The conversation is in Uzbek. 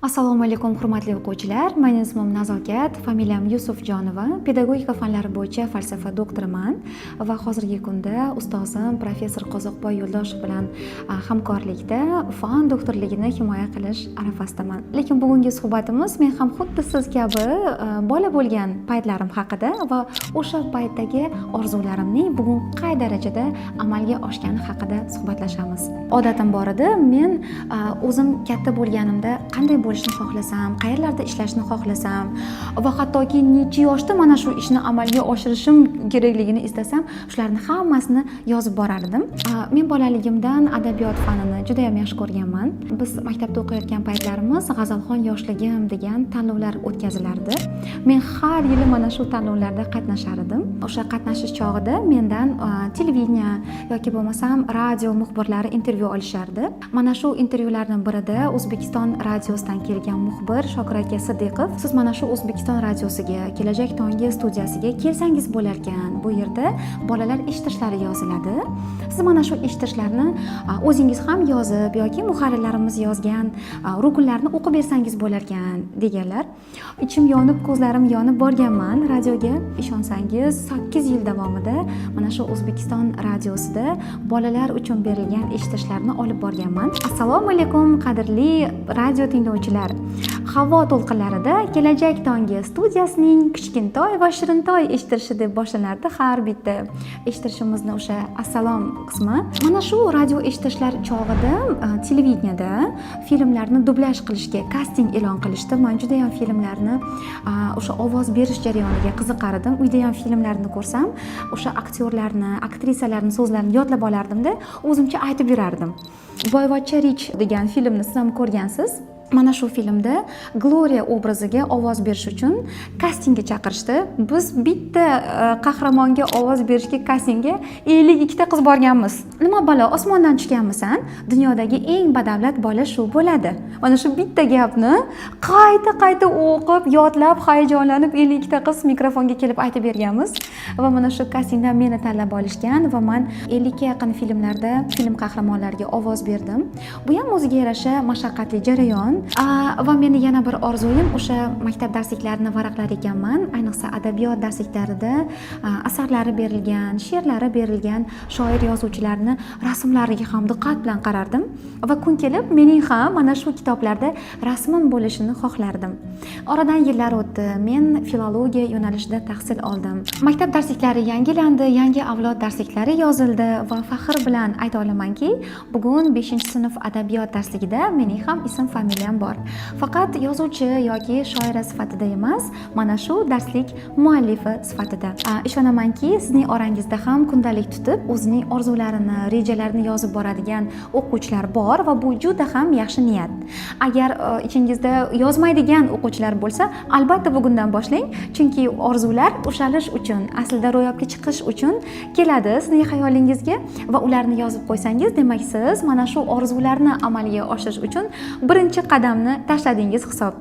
Assalomu alaykum, hurmatli o'quvchilar. Meni ismim Nazokat, familiyam Yusufjonova. Pedagogika fanlari bo'yicha falsafa doktoriman va hozirgi kunda ustozim professor Qozoqboy Yo'ldoshev bilan hamkorlikda fan doktorligini himoya qilish arafasidaman. Lekin bugungi suhbatimiz men ham xuddi siz kabi bola bo'lgan paytlarim haqida va o'sha paytdagi orzularimning bugun qay darajada amalga oshgani haqida suhbatlashamiz. Odatim bor edi, men o'zim katta bo'lganimda qanday bo'lishni xohlasam, qayerlarda ishlashni xohlasam va hattoki necha yoshda mana shu ishni amalga oshirishim kerakligini istasam, shularni hammasini yozib borardim. Men bolaligimdan adabiyot fanini juda yam yaxshi ko'rganman. Biz maktabda o'qiyotgan paytlarimiz "G'azalxon yoshligim" degan tanlovlar o'tkazilardi. Men har yili mana shu tanlovlarda qatnashar edim. O'sha qatnashish chog'ida mendan televideniya yoki bo'lmasam radio muxbirlari intervyu olishardi. Mana shu intervyularning birida O'zbekiston radiosidan kelgan muxbir Shokir aka Sidiqov: "Siz mana shu O'zbekiston radiosiga, "Kelajak tongi" studiyasiga kelsangiz bo'larkan, bu yerda bolalar eshittirishlari yoziladi, siz mana shu eshittirishlarni o'zingiz ham yozib yoki muharrirlarimiz yozgan rukunlarni o'qib bersangiz bo'larkan", deganlar. Ichim yonib, ko'zlarim yonib borganman radioga. Ishonsangiz, 8 yil davomida mana shu O'zbekiston radiosida bolalar uchun berilgan eshittirishlarni olib borganman. Assalomu alaykum, qadrli radio tinglovchilar! Havo to'lqinlarida "Kelajak tongi" studiyasining "Kichkintoy va shirintoy" eshittirishi deb boshlanardi har bitta eshittirishimizni o'sha assalom qismi. Mana shu radio eshittirishlar chog'ida televideniyada filmlarni dublyaj qilishga kasting e'lon qilishdi. Man judayam filmlarni o'sha ovoz berish jarayoniga qiziqar edim. Uyda ham filmlarni ko'rsam, o'sha aktyorlarni, aktrisalarni so'zlarini yodlab olardimda, o'zimcha aytib yurardim. "Boyvachcha Rich" degan filmni siz ham ko'rgansiz. Mana shu filmda Gloriya obraziga ovoz berish uchun kastingga chaqirishdi. Biz bitta qahramonga ovoz berishga kastingga 52 ta qiz borganmiz. Nima balo, osmondan tushganmisan? Dunyodagi eng badavlat bola shu bo'ladi. Mana shu bitta gapni qayta qayta o'qib, yodlab, hayajonlanib 52 ta qiz mikrofonga kelib aytib berganmiz va mana shu kastingdan meni tanlab olishgan va man 50 ga yaqin filmlarda film qahramonlariga ovoz berdim. Bu ham o'ziga yarasha mashaqqatli jarayon. Va meni yana bir orzuyim, o'sha maktab darsliklarini varaqlar ekanman, ayniqsa adabiyot darsliklarida asarlari berilgan, she'rlari berilgan shoir yozuvchilarni rasmlariga ham diqqat bilan qarardim va kun kelib mening ham mana shu kitoblarda rasmim bo'lishini xohlardim. Oradan yillar o'tdi, men filologiya yo'nalishida tahsil oldim. Maktab darsliklari yangilandi, yangi avlod darsliklari yozildi va faxr bilan ayta olamanki, bugun beshinchi sinf adabiyot darsligida mening ham ism familiyam bor. Faqat yozuvchi yoki shoira sifatida emas, mana shu darslik muallifi sifatida. Ishonamanki, sizning orangizda ham kundalik tutib, o'zining orzularini, rejalarini yozib boradigan o'quvchilar bor va bu juda ham yaxshi niyat. Agar ichingizda yozmaydigan o'quvchilar bo'lsa, albatta bugundan boshlang, chunki orzular ushalish uchun, aslida ro'yobga chiqish uchun keladi sizning xayolingizga va ularni yozib qo'ysangiz, demak, siz mana shu orzularni amalga oshirish uchun birinchi qadamni tashladingiz hisob.